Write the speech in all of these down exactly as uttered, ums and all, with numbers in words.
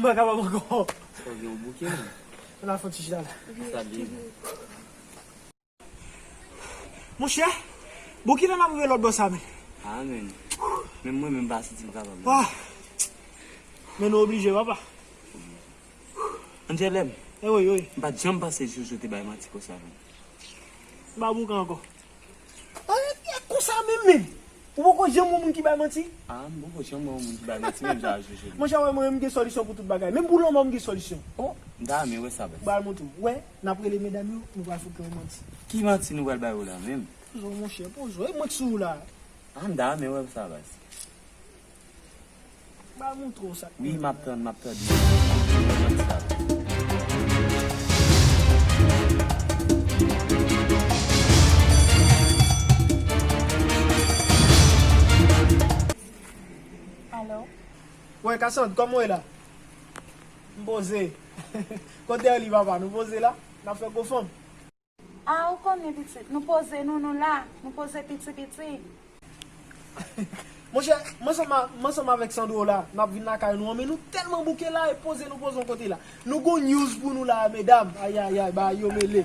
Pa kapab ankò. Sa gen yon bouke, men. Ann al fè yon ti chita la. Sa byen. Monchè, bon, kilè n ap rive lòt bò sa, men? Ah, men. Menm mwen, menm pa santi m kapab, non. Ah. Men nou oblije, papa. Angelem. Eh, wi, wi. M pa t janm panse Jojo te bay manti konsa, non. M pa bouke ankò. Ah, e konsa menm, menm. Ou poko janm wè moun ki bay manti? Ah, m poko janm wè moun ki bay manti, menm jan ak Jojo. Monchè, wè, mwen, m gen solisyon pou tout bagay. Menm pou lanmò, m gen solisyon. Oh, m ta renmen wè sa, baz. Ba l montre w. Wè, n ap rele medam yo, nou pral fouke yon manti. Ki manti nou pral ba yo la, menm? Poze w, monchè, poze w. E mwen k sou ou la. Ah, m ta renmen wè sa, baz. Ba montre w sa. Wi, m ap tann, m ap tande. Alo? Wè, Kasand, kòman w ye la? M poze. Kot Derly, papa? Nou poze la? N ap fè gwo fanm. Ah, ou konnen, pitit, nou poze nou, nou la, nou poze piti piti. Monchè, m ansanm a, m ansanm avèk Sandro la, n ap vin lakay nou an, men nou tèlman bouke la, e poze nou poze yon kote la. Nou gon news pou nou la, medam. Ayayay, bagay yo mele.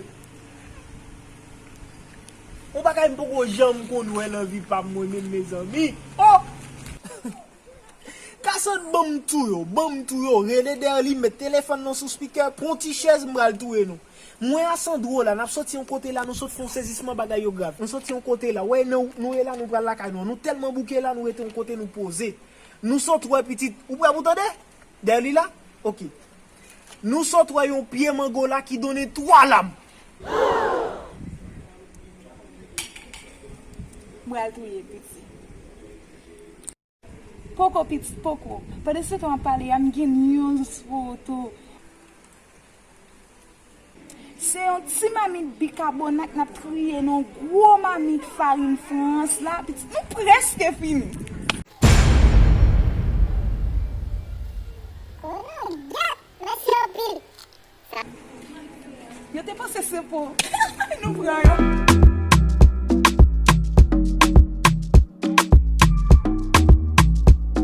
Yon bagay m poko janm konn wè nan vi pa m mwen menm, mezanmi. Oh! Kasand, ban m tou yo, ban m tou yo. Rele Derly, met telefòn nan sou spikè, pran ti chèz, m pral touye nou. Mwen a Sandro la, n ap soti yon kote la, nou sot fè yon sezisman, bagay yo grav. Nou soti yon kote la, wè, nou, nou ye la, nou pral lakay nou. Nou tèlman bouke la, nou rete yon kote, nou poze. Nou sot wè pitit, ou prè pou tande? Derly la? Oke. Nou sot wè yon pye mango la ki donnen twa lam. M pral touye pitit. Poko, pitit, poko. Pandan se tan w ap pale a, m gen news pou ou tou. Se yon ti mamit bikabonat n ap triye nan yon gwo mamit farin Frans la, pitit, nou prèske fini. Konan dat, mèsi anpil. Yo te panse se pou nou pran yo.